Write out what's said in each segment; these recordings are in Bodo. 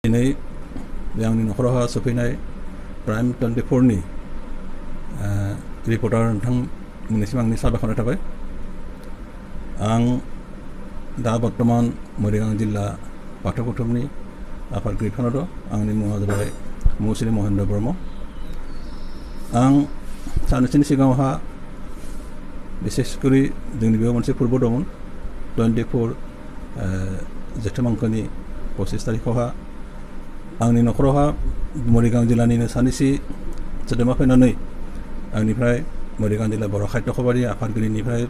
दिनै आंनि न'खरावहा सफैनाय प्राइम 24नि रिपर्टार नोंथांमोननिसिम आंनि साबायखर थाबाय। आं दा बर्तमान मरिगांव जिल्ला बाथौ गौथुमनि आफादगिरि बिफानाव दं। आंनि मुङा जाबाय मुश्री महेन्द्र ब्रह्म। आं साननैसोनि सिगाङावहा बिसेसकरि जोंनि बेयाव मोनसे फोरबो दंमोन 24 जेठ मांखोनि 25 तारिखआवहा आंनि न'खरावहा मरिगांव जिल्लानिनो सानैसो सोद्रोमा फैनानै आंनिफ्राय मरिगांव जिल्ला बर' साहित्य सभानि आफादगिरिनिफ्राय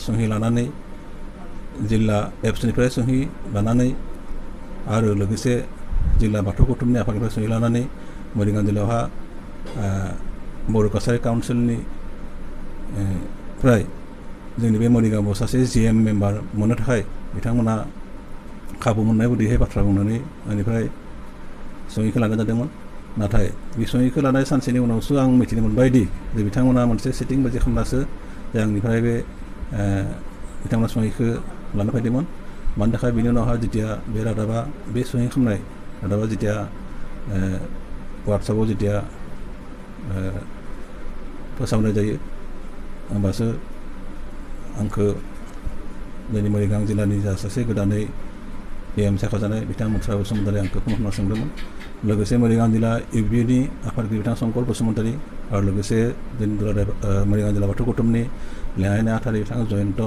सहि लानानै जिल्ला एबसुनिफ्राय सहि लानानै आरो लोगोसे जिल्ला बाथौ गौथुमनि आफादनिफ्राय सहि लानानै मरिगांव जिल्लायावहा बर' कासारि काउन्सिलनि फ्राय जोंनि बे मरिगांवआव सासे GM मेम्बार मोननो थाखाय बिथांमोना खाबु मोननाय बायदिहाय बाथ्रा बुंनानै आंनिफ्राय सहिखौ लानाय जादोंमोन। नाथाय बे सहिखौ लानाय सानसेनि उनावसो आं मिथिनो मोनबाय दि जे बिथांमोना मोनसे सेटिं बायदि खालामनासो जे आंनिफ्राय बे बिथांमोना सहिखौ लानो फैदोंमोन। मानि थाखाय बिनि उनावहा जेथिया बे रादाबा बे सहि खालामनाय रादाबा जेथिया वाट्सएपआव जेथिया फोसावनाय जायो होमबासो आंखौ जोंनि मरिगांव जिल्लानि जा सासे गोदानै PM सायख'जानाय बिथां मोनस्रा बसुमतारी आंखौ फन खालामना सोंदोंमोन। लोगोसे मरिगांव जिल्ला UBनि आफादगिरि बिथां शंकर बसुमतारी आरो लोगोसे जोंनि मरिगांव जिल्ला बाथौ गौथुमनि लेङाइ नेहाथारि बिथां जयन्त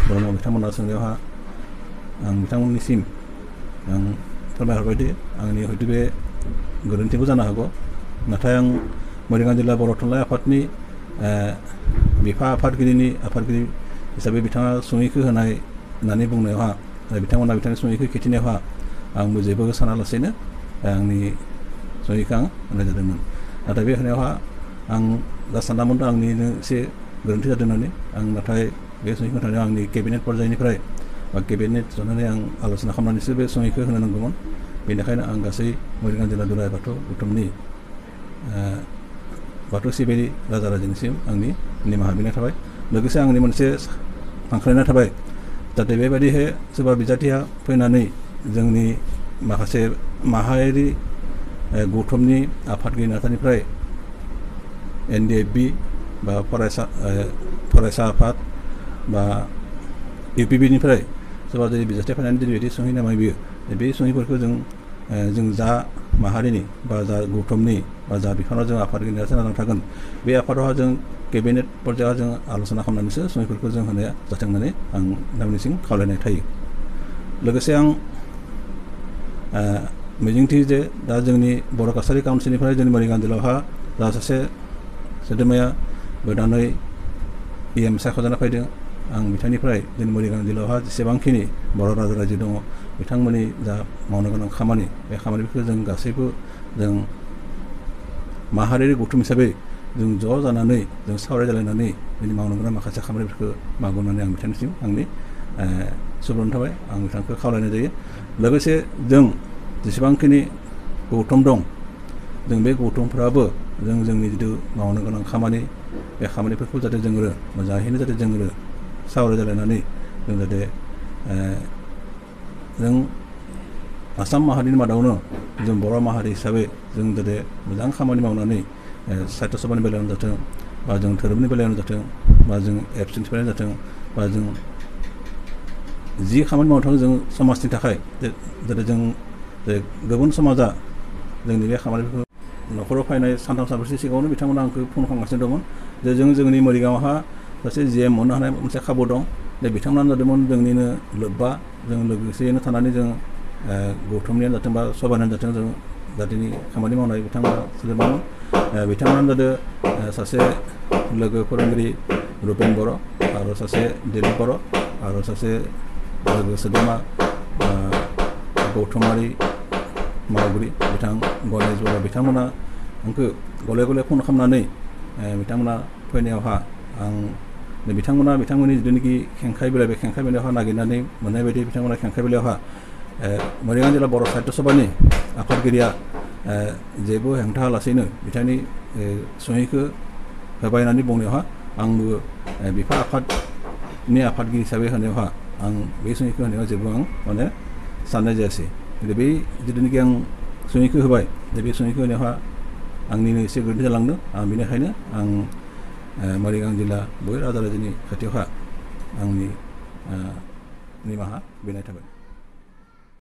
ब्रह्म बिथांमोना सोंनायावहा आं बिथांमोननिसिम आं फोरमायहरबायदि आंनि हयथ' बे गोरोन्थिबो जानो हागौ। नाथाय आं मरिगांव जिल्ला बर' थुनलाइ आफादनि बिफा आफादगिरि हिसाबै बिथाङा सहिखौ होनाय होननानै बुंनायावहा बिथांमोना बिथांनि सहिखौ खिथिनायावहा आंबो जेबो सानालासेनो आंनि सहिखौ आं होनाय जादोंमोन। नाथाय बे होनायावहा आं दा सानना मोनदों आंनिनो एसे गोरोन्थि जादों होननानै। आं नाथाय बे सहिखौ होनायाव आंनि केबिनेट पर्यायनिफ्राय बा केबिनेट जनानै आं आल'सना खालामनानैसो बे सहिखौ होनो नांगौमोन। बेनिखायनो आं गासै मरिगांव जिल्ला दुलाराय बाथौ गौथुमनि बाथौ सिबियारि राजा रानिसिम आंनि निमाहा बिनाय थाबाय। लोगोसे आंनि मोनसे हांख्रायनाय थाबाय जाहाथे बेबायदिहाय सोरबा बिजाथिया फैनानै जोंनि माखासे माहारियारि गौथुमनि आफादगिरि नेहाथारिनिफ्राय NDFB बा फरायसा आफाद बा UPBनिफ्राय सोरबा जुदि बिजाथिया फैनानै जेरैबायदि सहि नामाय बियो बे सहिफोरखौ जों जा माहारिनि बा जा गौथुमनि बा जा बिफानाव जों आफादगिरि नेहाथारि थागोन बे आफादावहा जों केबिनेट पर्यायाव जों आल'सना खालामनानैसो सहिफोरखौ जों होनाया जाथों होननानै आं नोंथांमोननिसिम खावलायनाय थायो। लोगोसे आं मिजिंथियो जे दा जोंनि बर' कासारि काउन्सिलनिफ्राय जोंनि मरिगांव जिल्लायावहा जा सासे सोद्रोमाया गोदानै PM सायख'जाना फैदों आं बिथांनिफ्राय जोंनि मरिगांव जिल्लायावहा जेसेबांखिनि बर' रायजो राजा दङ बिथांमोननि जा मावनो गोनां खामानि बे खामानिफोरखौ जों गासैबो जों माहारियारि गौथुम हिसाबै जों ज' जानानै जों सावरायलायनानै जोंनि मावनो गोनां माखासे खामानिफोरखौ मावगोन होननानै आं बिथांनिसिम आंनि सुबुरुन थाबाय। आं बिथांखौ खावलायनाय जायो। लोगोसे जों जेसेबांखिनि गौथुम दं जों बे गौथुमफ्राबो जोंनि जिथु मावनो गोनां खामानि बे खामानिफोरखौ जाहाथे जोङो मोजाङैनो जाहाथे जोङो सावरायलायनानै जों जाहाथे जों आसाम माहारिनि मादावनो जों बर' माहारि हिसाबै जों जाहाथे मोजां खामानि मावनानै साहित्य सभानि बेलायावनो जाथों बा जों धोरोमनि बेलायावनो जाथों बा जों एबसुनिफ्रायनो जाथों बा जों जि खामानि मावनो थाङो जों समाजनि थाखाय जाहाथे जों गुबुन समाजा जोंनि बे खामानिफोरखौ न'खराव फैनाय सानथाम सानब्रैसो सिगाङावनो बिथांमोना आंखौ फन खालामगासिनो दंमोन जे जोंनि मरिगांवहा सासे GM मोननो हानाय मोनसे खाबु दं। जे बिथांमोना जादोंमोन जोंनिनो लोब्बा जों लोगोसेयैनो थानानै जों गौथुमनियानो जाथों बा सभानियानो जाथों जों जातिनि खामानि मावनाय बिथांमोना सोद्रोमामोन। बिथांमोनानो जादों सासे लोगो फोरोंगिरि रुपेन बर' आरो सासे दिलीप बर' आरो सासे लोगो सोद्रोमा गौथुमारि मावगिरि बिथां गणेश बर' बिथांमोना आंखौ गले गले फन खालामनानै बिथांमोना फैनायावहा आं बिथांमोननि जिथुनिखि खेंखाय बिलाइ बे खेंखाय बिलाइयावहा नागिरनानै मोननाय बायदि बिथांमोना खेंखाय बिलाइयावहा मरिगांव जिल्ला बर' साहित्य सभानि आफादगिरिया जेबो हेंथा होआलासेनो बिथांनि सहिखौ होबाय होननानै बुंनायावहा आंबो बिफा आफादनि आफादगिरि हिसाबै होनायावहा आं बे सहिखौ होनायाव जेबो आं माने साननाय जायासै। बे जिथुनिखि आं सुनिखौ होबाय दा बे सुनिखौ होनायावहा आंनिनो एसे गोरोन्थि जालांदों बेनिखायनो आं मरिगांव जिल्ला बय राजा रायजोनि खाथियावहा आंनि निमाहा बिनाय थाबाय।